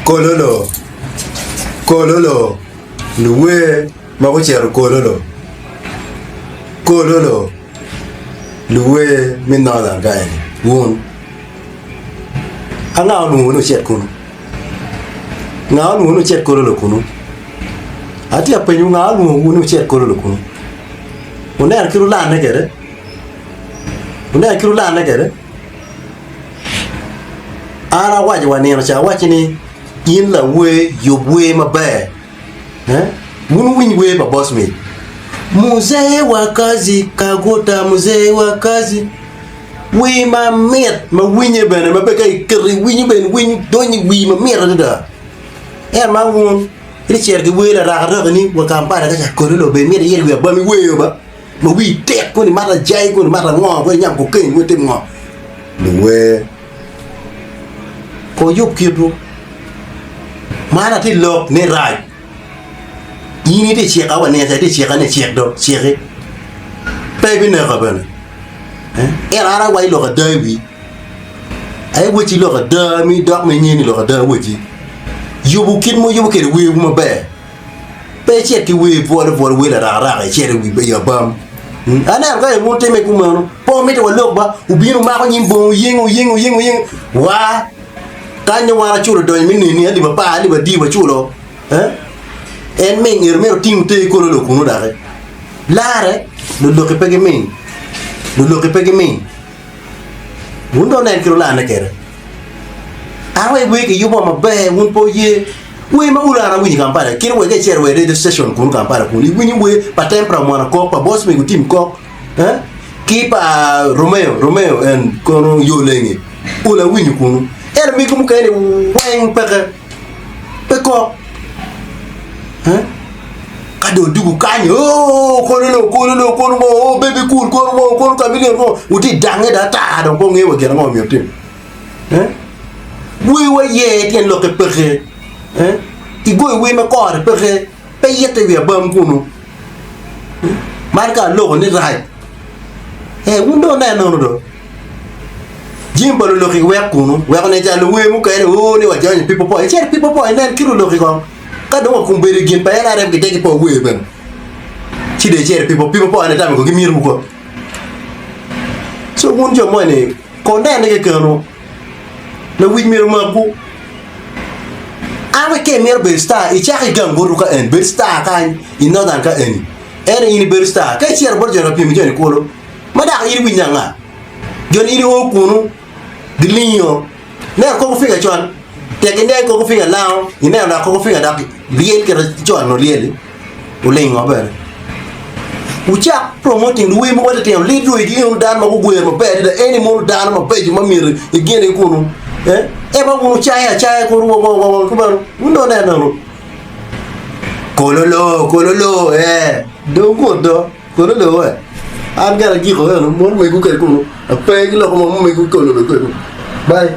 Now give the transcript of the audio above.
Kololo, kololo, luwer ma gucito kololo, kololo, luwer me Northern ka eni, wun anga olwongo ni wucit kunu? Nga olwongo ni wucit kololo kunu? Atye ka penyowu nga olwongowu ni wucit kololo kunu? Wuneno kit wulanne kwede? Wuneno kit wulanne kwede? An awaco wa nino ca awacci ni in lawer yub wer maber eh wun wuwiny wer pa Bosmic Muzee wa kazi kaguta muzee wa kazi wer mamit ma winye bene ma pe ka iketo iwinyo bene winyo donyo i wii mamit adada ento man wun icito ki wer laraka raki ni wa Kampala ka ca kodi lobo imito iyero wi abam iwer ba. ma wii tek koni imato ajai koni imato ango koni inyamo kokain koni itimo ngo luwer ko yub kitwu man atye lok ni rac in itye cika wa nino ca itye cika ni cik do ciki pe ibineka bene ento an awaco lok ada i wii aye weci lok ada mi dok ma inge ni lok ada weci yubo kit ma wuyubo kwede werwu maber. Pe icit ki wer bwolo bwolo wer larakaraka icit i wi i abam. Aneno ka wun timme kumeno, pe wumito walok ba, wubino wumako nyim bongo wuyengo wuyengo wuyengo wuyengo wa kany nongo wan aculo donyo me neni alip apar alip adi waculo eh? En ming eno myero oting oter kololo kunu doki lare luloki pe giming luloki pe giming. Wun dong wunen kit wulanne kwede. An wek wer kiyubo maber, wun pe wuye. Wer ma wulo an awinyo i Kampala, kit wek ka icito wa i radio station kunu Kampala kunu, iwinyo wer pa Tempra Omwana Kok, pa Boss Mego Tim Kok, eh, ki pa Romeo, Romeo en kono yo lenge, olo awinyo kunu. Ento mego mukene weng peke, pe kok. Eh? Ka dong odwogo kany, oo, kono lo, kono lo, kono ngo, oo, baby cool, kono ngo, kono chameleon, ngo, wutye dange dong ata dong pe wungeyo wa gin ango myero wutim. Eh? Wer wa ye tyen lokke peke. Eh? Igoyo wer ma kore peke, pe ite i wi abam kunu. Eh? Man ka aloko ni rac. Eh, wun dong wunen nono do. Jami pa luloki wek kunu, wek onen calo luwer mukene, oo, ni wajonyo people power. Icito people power inen kit luloki kong. Ka dong wakombedo i gin pa NRM ki teki pe wawer bene. Ci dong icito people people power ni tamo ko gimito ko. So wun jo moni ko nene kekenu lawic myero omakwu. An wek ka imito bedo star icako i gang botwu ka en bed star kany i northern ka eni. En in ibedo star ka icito bot joni ka pyem ki joni kulu ma dok in iwinyo anga? Joni in io kunu gilingo. Ineno koko figa con, tek inen koko figa lango, ineno dok koko figa dok lyel kite con olyel-li, olingo bene. Wucak promoting luwer mogo matitino, lead roi gi eno dano ma gugwer maber adada, eni mono dano mabeco ma myero igine kunu, eh, ema wun wucaye acaya kunu wa wa wa kumeno, wun dong wunen eno. Kololo, kololo, eh, dong gut do. Kono dong we, an gire agiko eno, mon mego kede kunu, ape ki loko mo mego kololo kunu. Bye.